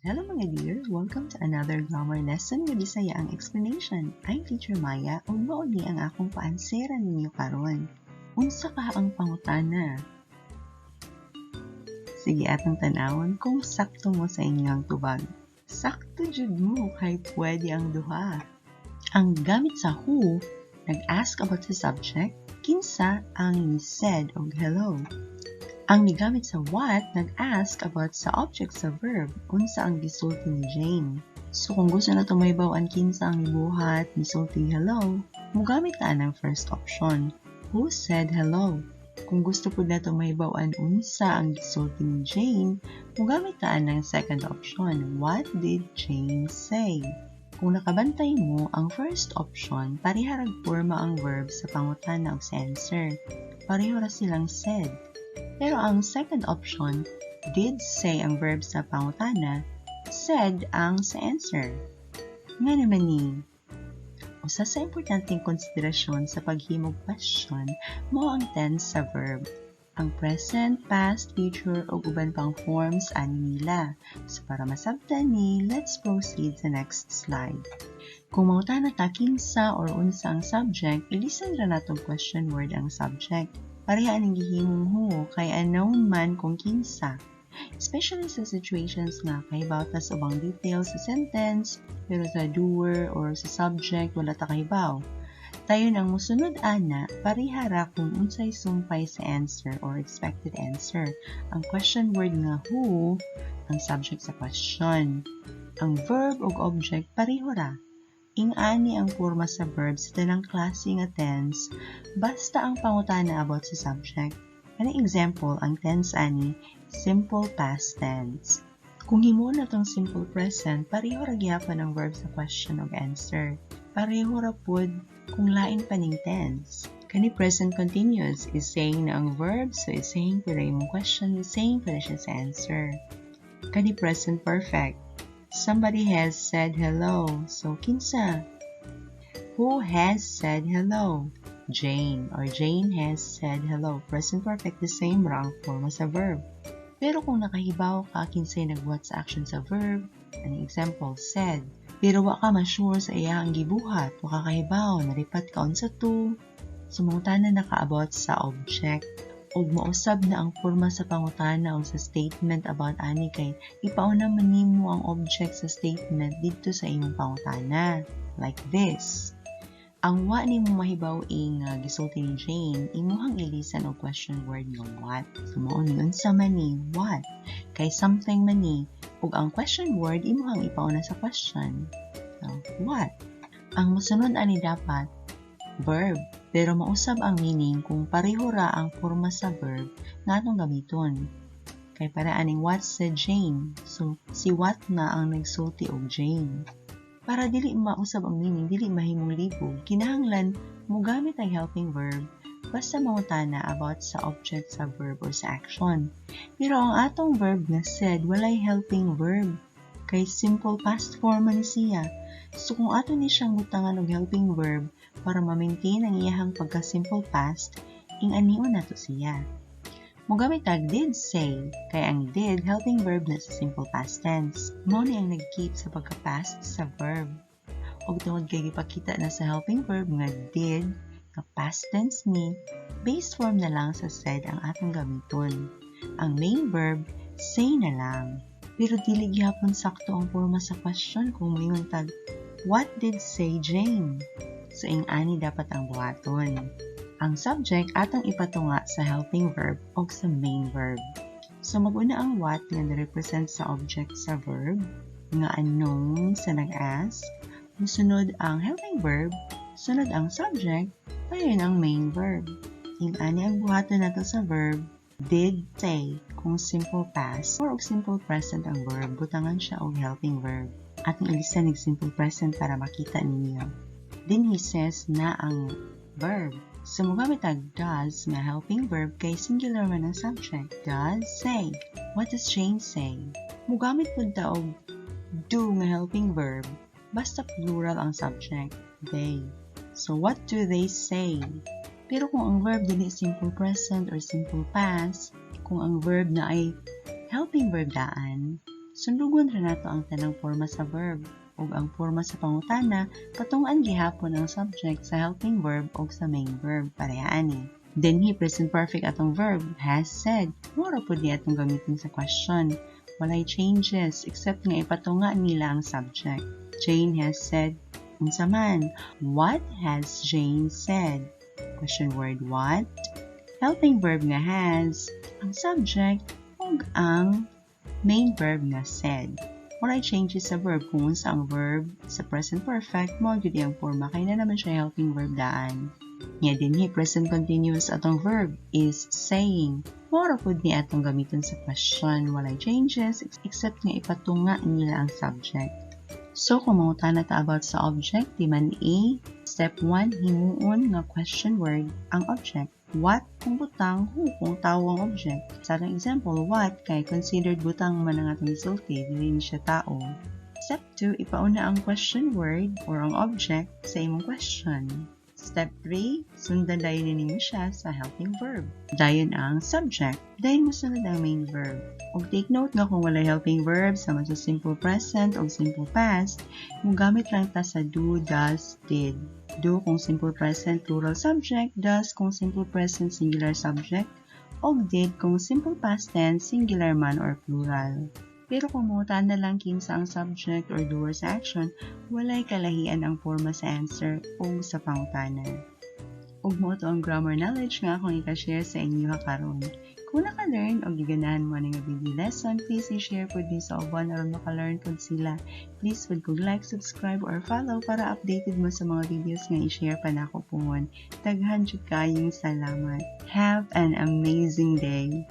Hello, mga dear! Welcome to another grammar lesson nga Bisaya ang explanation. I'm Teacher Maya ug mao ni ang akong paansera ninyo karon. Unsa kaha ang pangutana? Sige, atong tan-awon kung sakto mo sa inyong tubag. Sakto jud mo kay pwede ang duha. Ang gamit sa who, nag-ask about the subject, kinsa ang ni said og hello. Ang nigamit sa what, nag-ask about sa object sa verb, unsa ang gisulti ni Jane. So kung gusto nato mahibaw-an kinsa ang nibuhat, nisulti hello, mugamit ta ang first option. Who said hello? Kung gusto pud nato mahibaw-an unsa ang gisulti ni Jane, mugamit ta ang second option. What did Jane say? Kung nakabantay mo, ang first option, pareha rag porma ang verb sa pangutana ug sa answer. Pareho ra silang said. Pero ang second option, did say ang verb sa pangutana, said ang sa answer. Ngano man ni? Usa sa importanteng konsiderasyon sa paghimog question mao ang tense sa verb. Ang present, past, future ug uban pang forms ani nila. So para masabtan ni, let's proceed sa next slide. Kung mangutana ta kinsa or unsa ang subject, ilisan ra natong question word ang subject. Pareha aning gihimong who kay unknown man kung kinsa. Especially sa situations nga kahibaw ta sa ubang details sa sentence, pero sa doer or sa subject wala ta kahibaw. Dayon ang musunod ana, pareha ra kung unsay sumpay sa answer or expected answer. Ang question word nga who ang subject sa question. Ang verb ug object pareho ra. Ing-ani ang porma sa verb sa tanang klase nga tense basta ang pangutana about sa subject. Kanang example, ang tense ani, simple past tense. Kung himuon natong simple present, pareho ra gihapon ang verb sa question ug answer. Pareho ra pud kung lain pa ning tense. Kani present continuous is saying na ang verb, so is saying pud ang imong question, is saying pud siya sa answer. Kani present perfect. Somebody has said hello. So, kinsa? Who has said hello? Jane or Jane has said hello. Present perfect, the same ra ang forma sa verb. Pero kung nakahibaw ka kinsay nagbuhat sa action sa verb, an example, said, pero wa ka ma-sure sa iyang gibuhat, wa ka kahibaw, nalipat ka unsa to. So, mangutana na ka about sa object ug mausab na ang forma sa pangutana o sa statement about ani kay ipauna man nimo ang object sa statement didto sa imong pangutana. Like this. Ang wa nimo mahibaw-i nga gisulti ni Jane, imuhang ilisan og question word nga what. So mao ni unsa man ni what? Kay something man ni ug ang question word imuhang ipauna sa question. So, what? Ang mosunod ani dapat verb, pero mausab ang meaning kung pareho ra ang forma sa verb nga atong gamiton. Kay para aning what said Jane. So si what na ang nagsulti og Jane. Para dili mausab ang meaning, dili mahimong libog, kinahanglan mogamit ang helping verb basta mangutana about sa object sa verb or sa action. Pero ang atong verb nga said walay helping verb kay simple past form man siya. So kung ato ni siyang butangan og helping verb para ma-maintain ang iyahang pagka-simple past, ing-anion nato siya. Mogamit tag did say, kay ang did helping verb na sa simple past tense. Mao ni ang nag-keep sa pagka-past sa verb. Ug tungod kay gipakita na sa helping verb nga did, nga past tense ni, base form na lang sa said ang atong gamiton. Ang main verb, say na lang. Pero dili gihapon sakto ang forma sa question kung moingon tag, "What did say Jane?" So ing-ani dapat ang buhaton. Ang subject atong ipatunga sa helping verb o sa main verb. So mag-una ang what nga represent sa object sa verb nga unknown sa nag-ask. Musunod ang helping verb, sunod ang subject, dayon ang main verb. Ing-ani ang buhaton nato sa verb did say kung simple past or og simple present ang verb, butangan siya og helping verb. Atong ilisan og simple present para makita ninyo. Then he says na ang verb. So, mogamit tag does nga helping verb kay singular man ang subject. Does say. What does Jane say? Mogamit pud ta og do nga helping verb basta plural ang subject. They. So, what do they say? Pero kung ang verb dili simple present or simple past, kung ang verb na ay helping verb daan, Sundugon ra nato ang tanang forma sa verb ug ang forma sa pangutana, patungan gihapon ang subject sa helping verb o sa main verb pareha ani. Dinhi present perfect atong verb, has said. Mao ra pud ni atong gamitin sa question. Walay changes except nga ipatunga nila ang subject. Jane has said unsa man? What has Jane said? Question word what, helping verb nga has, ang subject, ug ang main verb nga said. Walay changes sa verb. Kung unsa ang verb sa present perfect, mao gyud ang forma kay naa naman siya helping verb daan. Nya dinhi present continuous atong verb, is saying. Mao ra pud ni atong gamiton sa question. Walay changes except nga ipatunga nila ang subject. So, kung mangutana ta about sa object, di man A, step 1, himuon nga question word ang object. What kung butang, who kung tao ang object. Sa atong example, what kay considered butang man ang atong gisulti, dili ni siya tao. Step 2, ipauna ang question word or ang object sa imong question. Step 3, sundan dayon ninyo siya sa helping verb. Dayon ang subject. Dayon mosunod ang main verb. Ug take note nga kung walay helping verb sama sa simple present o simple past, mogamit lang ta sa do, does, did. Do kung simple present plural subject, does kung simple present singular subject, ug did kung simple past tense singular man or plural. Pero kung mangutana lang kinsa ang subject or doer sa action, walay kalahian ang forma sa answer o sa pangutana. Ug mao to ang grammar knowledge nga akong ika-share sa inyo karon. Kung naka-learn o giganahan mo ani nga video lesson, please i-share pud ni sa uban aron maka-learn pud sila. Please pud kog like, subscribe or follow para updated mo sa mga videos nga i-share pa nako puhon. Daghan jud kaayong salamat. Have an amazing day.